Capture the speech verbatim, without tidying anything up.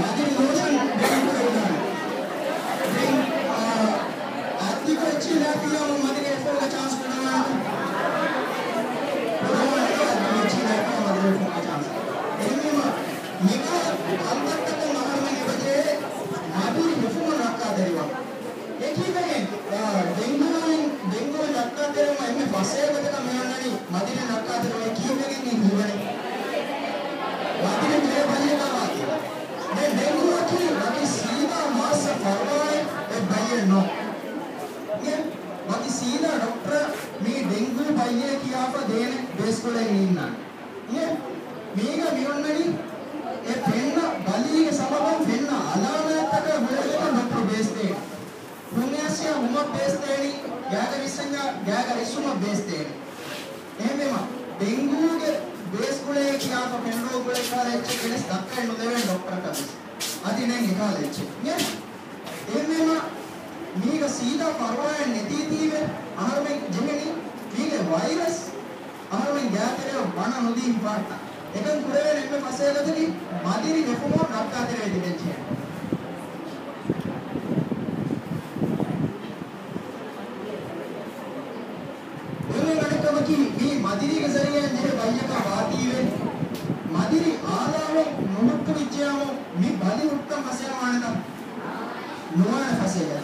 މަދިރި ލޯޝަން ބޭނުންކުރެވިދާނެ. ދެން، އާ، އަތްދިކޮށް އެއްޗެއް ލާފިއްޔާމު މަދިރި އެފޯގެ ޗާންސް ކުޑަވާނެ. ކުޑަވާނެ އަތްދިކޮށް އެއްޗެއް ލާފިއްޔާ މަދިރި އެފޯގެ ޗާންސް. އެހެންވީމަ، މިކަހަލަ ކަންތައްތަކުން އަހަރުމެން އެބަޖެހޭ މަދިރި ހިފުމުން ރައްކާތެރިވާން. އެކީވެގެން، އާ، ޑެންގޫއިން، ޑެންގޫއިން ރައްކާތެރިވުމަށް އެންމެ ފަސޭހަ ގޮތަކަށް މި އޮންނަނީ މަދިރި ރައްކާތެރިވުން. ކީއްވެގެން ހީވަނީ؟ މަދިރި ބައްޔަކާ ވާތީ. ދެން ޑެންގޫއަކީ ވަކި ސީދާ މާއްސަ ފަރުވާއެއް އެއް ބައްޔެއް ނޫން. އިނގޭ؟ ވަކި ސީދާ ޑޮކްޓަރ މީ ޑެންގޫ ބައްޔޭ ކިޔާފަ ދޭނެ ބޭސްކޮޅެއް ނީންނާނެ. އިނގޭ؟ މީގަ މި އޮންނަނީ އެ ފެންނަ ބަލީގެ ސަބަބުން ފެންނަ އަލާމާތްތަކާ ގުޅޭގޮތުން ޑޮކްޓަރު ބޭސް ދޭނެ. ހުން އައިސްޔާ ހުމަށް ބޭސް ދޭނީ، ގާގަ އިސްވަންޏާ ގާގަ އިސްވުމަށް ބޭސް ދޭނެ. އެހެންވީމަ، ޑެންގޫގެ ބޭސް ގުޅޭ ކިޔާފަ ފެންނަ ގުޅޭ ކަހަލަ އެއްޗެއް ގެނެސް ދައްކައެއް ނުދެވޭނެ ޑޮކްޓަރަކަށް ވެސް. އަދި ނެތް އެކަހަލަ އެއްޗެއް. އެހެންވީމަ، މީގަ ސީދާ ފަރުވާއެއް ނެތީތީވެ، އަހަރުމެން ޖެހެނީ މީގެ ވައިރަސް އަހަރުމެން ގާތެރެއަށް ވަނަ ނުދީ ހިފާއްޓާ. އެކަން ކުރެވޭނެ އެންމެ ފަސޭހަ ގޮތަކީ މަދިރި ހިފުމުން ރައްކާތެރިވެ ތިބެން ޖެހޭނެ. ދެން އަނެއްކަމަކީ، މީ މަދިރީގެ ޒަރީއާއިން ޖެހޭ ބައްޔަކާ ވާތީވެ، މަދިރި އާލާވެ ނުހުއްޓުވިއްޖެޔާމު މި ބަލި ހުއްޓަން ފަސޭހަވާނެތަ؟ ނުވާނެ ފަސޭހަ.